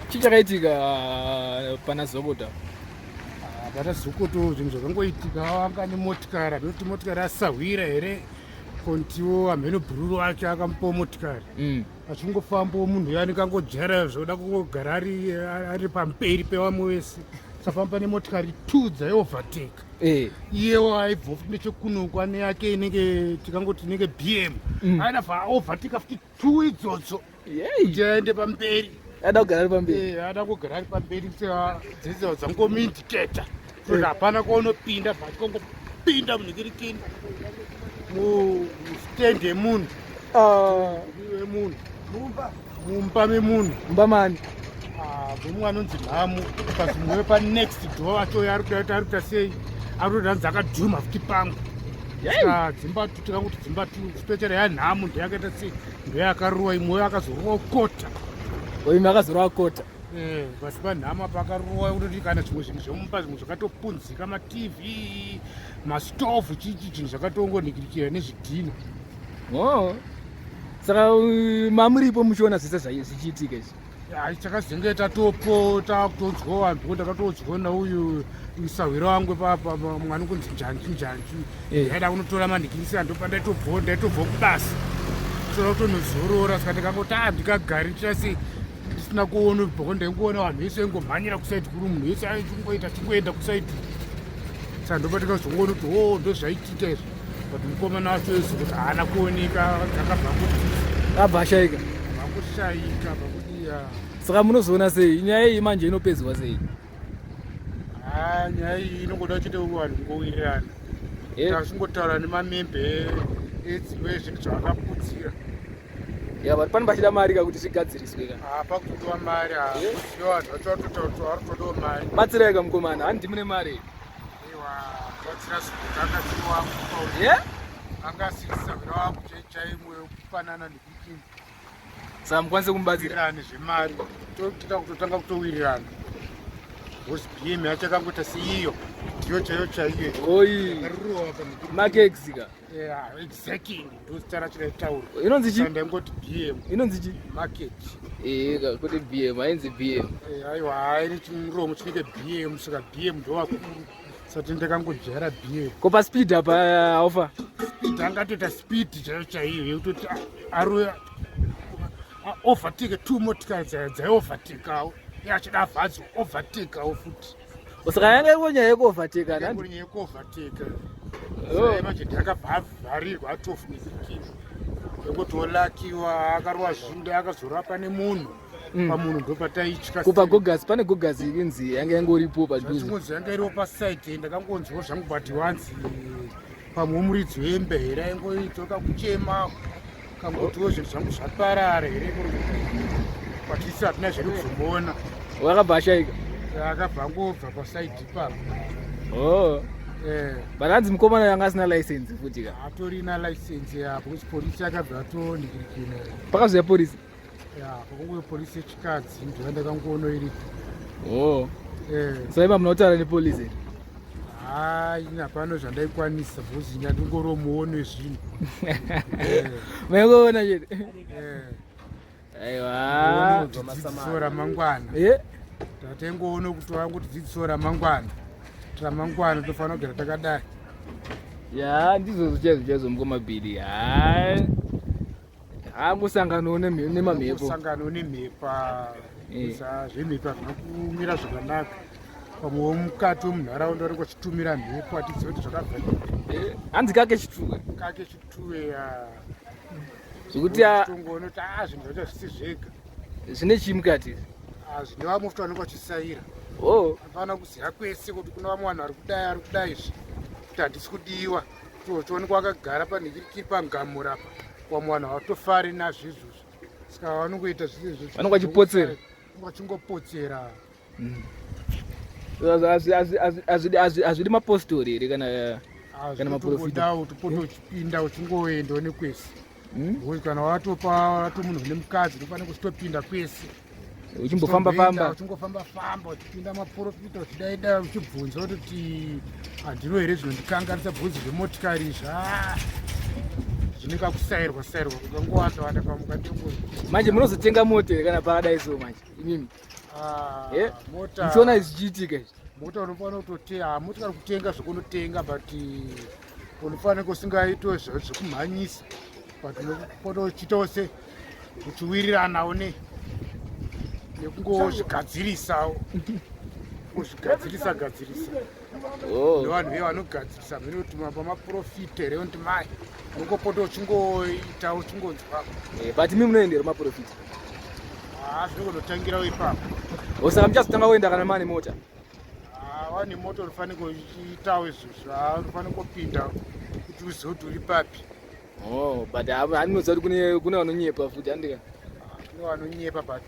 Chii chakaitika pana Zokota? Pana Zokoto zvinhu zvakangoitika, anga nemotikari, hameno kuti motikari asahwira here, kontiwo hameno bhururu acho akamupawo motikari. Achingofambawo munhu uya anenge angojaira zvoda kungogara ari pamberi pevamwe vese, safamba nemotikari two dzaiovertake. Iyewo aibva futi nechekunoku ane yake inenge tikangoti inenge BM. Aina bva aovertake futi two idzodzo kuti aende pamberi. Ada kugara ari pamberi. Ada kugara ari pamberi dzidzo dzangomuindicata kuti hapana kwaunopinda, bva achikongopinda munhikirikini mustand yemunhu. Yemunhu mumba memunhu. Mumba mani? Mumwe anonzi Nhamu, kasi mumwe panext door acho ari kuda kuti ari kuita sei, ari kuda hanzi akadhuma futi pangu. Saka dzimba tu, tikangoti dzimba tu, especially yaNhamu ndoyakaita sei, ndoyakaruwa, imweyo akazorova kota. Imwe akazorova kota. But panhamo apa akarowa kutoti kana zvimwe zvinhu zvemumba, zvimwe zvakatopunzika, maTV, mastovhu, chichi, zvinhu zvakatongonikirikira nezvidhina. Oh. Saka mamuripo muchiona zvese zvichiitika izvi? Hai, takazenge tatopo takutonzwa vanhu, because ndakatodzwa nauyu sahwira wangu papa, mwana kunzi Njanji Njanji. Ndaida kunotora mandikirisa, ndopa ndaitobva kubasa, toda kutonozorora. Saka ndikangoti a ndikagari chasi ndisina kuona bhoko, ndaingoona vanhu vese vaingomhanyira kusaidi kuri munhu wese aichingoita chingoenda kusaidi. Saka ndopa tikazongoona kuti o ndozvaitika izvi, but mukomana wacho kuti haana kuoneka, dzakabva kuti Abva ashaika. Vakushaika vakudiya. Saka munozoona sei nyaya iyi manje, inopedzwa sei? Ha, nyaya iyi inongoda chete vanhu kungowirirana. Tasingotaura nemamembe edzimwe zvinhu zvavakaputsira. Ya, but pane pachida mari ka kuti zvigadziriswe ka. Pakutodiwa mari, ziva vanhu vacho vatotaura kuti vari kutodiwa mari. Batsirai ka mukomana, handi mune mari. Iwa batsira Zukuta, angasiri wangu. Anga asiri sahwira wangu chaimwe kufanana nekuti Saka mukwanise kumubatsira? Wirirane zvemari, toita kutotanga kutowirirana, because BM yacho yakangoita seiyo ndiyo chaiyo chaiyo. Oi. Yakarova panhu. Makex ka. Yeah, exactly, ndozita racho raitaura. Inonzi chi? Ndaingoti BM. Inonzi chi? Market. Ka kuti BM ainzi BM. Aiwa, haini chimuromo chinenge BM, saka BM ndovakuru, sati ndakangojaira BM. Ko paspeed apa haufa? Speed angatoita speed chaiyo chaiyo yekutoti aruya overtake two motikari dzaiovertakawo, iye achida avhadzo overtakawo futi. Saka yanga iripo nyaya yekuovertake? Yanga nyaya yekuovertake. Manje ndakabva avharirwa atofunikirikini, yekuti olakiwa akarova zvinda, akazorapa nemunhu. Pamunhu ndopataitya. Kupa gogas, pane gogas inzi yanga yangoripo padhuze. Zvachingonzi yanga iriwo pasaidi, ndakangonzwawo zvangu, but wanzi pamwe muridzi wembe here aingoitoka kuchema, kangotiwo zvinhu zvangu zvaparara here, but isi hatina zvedu kuzomuona. Wakabva ashaika. Akabva angobva pasaidi ipapo. Oh. But hanzi mukomana yanga asina license futi ka. Hatorina license yapo, kuti polisi yakabva atonhikirikina. Pakazouya polisi? Ya, pakanguve polisi yechikadzi ndiyo ndakangoona iripo. Oh. Saka ipa munotaura nepolisi here? Hai, hapana zvandaikwanisa, because ndandingori muono wezvinhu. Maingoona chete? Aiwa. Aiwa. Dzidziso ramangwana. Tatengoona kuti wangoti dzidziso ramangwana, ramangwana tofanira kugara takadai. Ya, ndizvozvo chaizvo chaizvo, mukoma Bili. Hai, hangosanganawo nemamhepo. Sangano nemhepa. Zvemhepo hazvina kumira zvakanaka, pamwewo mukati wemunharaunda vanenge vachitumira mhepo, hatizivi kuti zvakabva. Hanzi kake chituwe. Kake chituwe. Zvekuti Tongoona kuti a zvinhu zvacho hazvisi zvega. Zvine chii mukati? Zvine vamwe futi vanenge vachisaira. Oh. Hapana kuziva kwese kuti kuna vamwe vanhu vari kudai, ari kudai izvi kuti handisi kudiwa, chionekwa wakagara panhikirikiri pangamura apa, vamwe vanhu havatofari nazvo izvozvo, saka vanongoita zvisizvo. Vanonge vachipotsera. Vanonge vachingopotsera. Hazvidi mapostori here kana maprofita? Utopota uchipinda, uchingoendawo nekwese. Because kana watopa wato munhu une mukadzi, unofanira kuchitopinda kwese. Uchimbofamba famba. Uchingofamba famba, uchipinda maprofita, uchidaida, uchibvunza kuti handino here zvinondikanganisa, bvunzi zvemotikari izvi. Ah. Zvine kakusairwa sairwa kukangowanda wanda pamukati. Manje munozotenga mota here kana pakadai so manje imimi? Ah, Eh, mota muchiona izvi zvichiitika izvi. Mota unofanira kutotenga, motikari kutenga zvekunotenga, but unofanira kusingaitwe zvekumhanyisa, but unopota uchiitawo se uchiwiriranawo ne nekungozvigadzirisawo, kuzvigadzirisa gadzirisa. Oh. Nevanhu ve vanogadzirisa mhene kuti pamaprofita here, kuti mai unongopota uchingoita uchingonzwa. Eh, but imi munoendera maprofita? Haa, zvinongonotangirawo ipapo. Oh, saka muchazotanga kuenda kana mane mota? Haa, wane moto unofanira kuitawo izvozvo. Haa, unofanira kupinda kuti uzive kuti uri papi. Oh, but handinoziva kuti kune vanonyepa futi, handika? Kune vanonyepa, but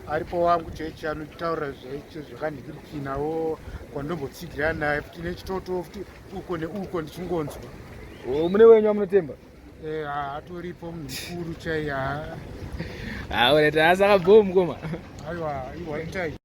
aripo wangu chechi anotaura zvaicho zvakanhikirikinawo kwandombotsigira naye futi nechitoto futi uko neuko ndichingonzwa. Oh, mune wenyu amunotemba? Eh, haa, atoripo munhu mukuru chai, haa. Ah, alright, saka bho mukoma. Aiwa, iwa itai.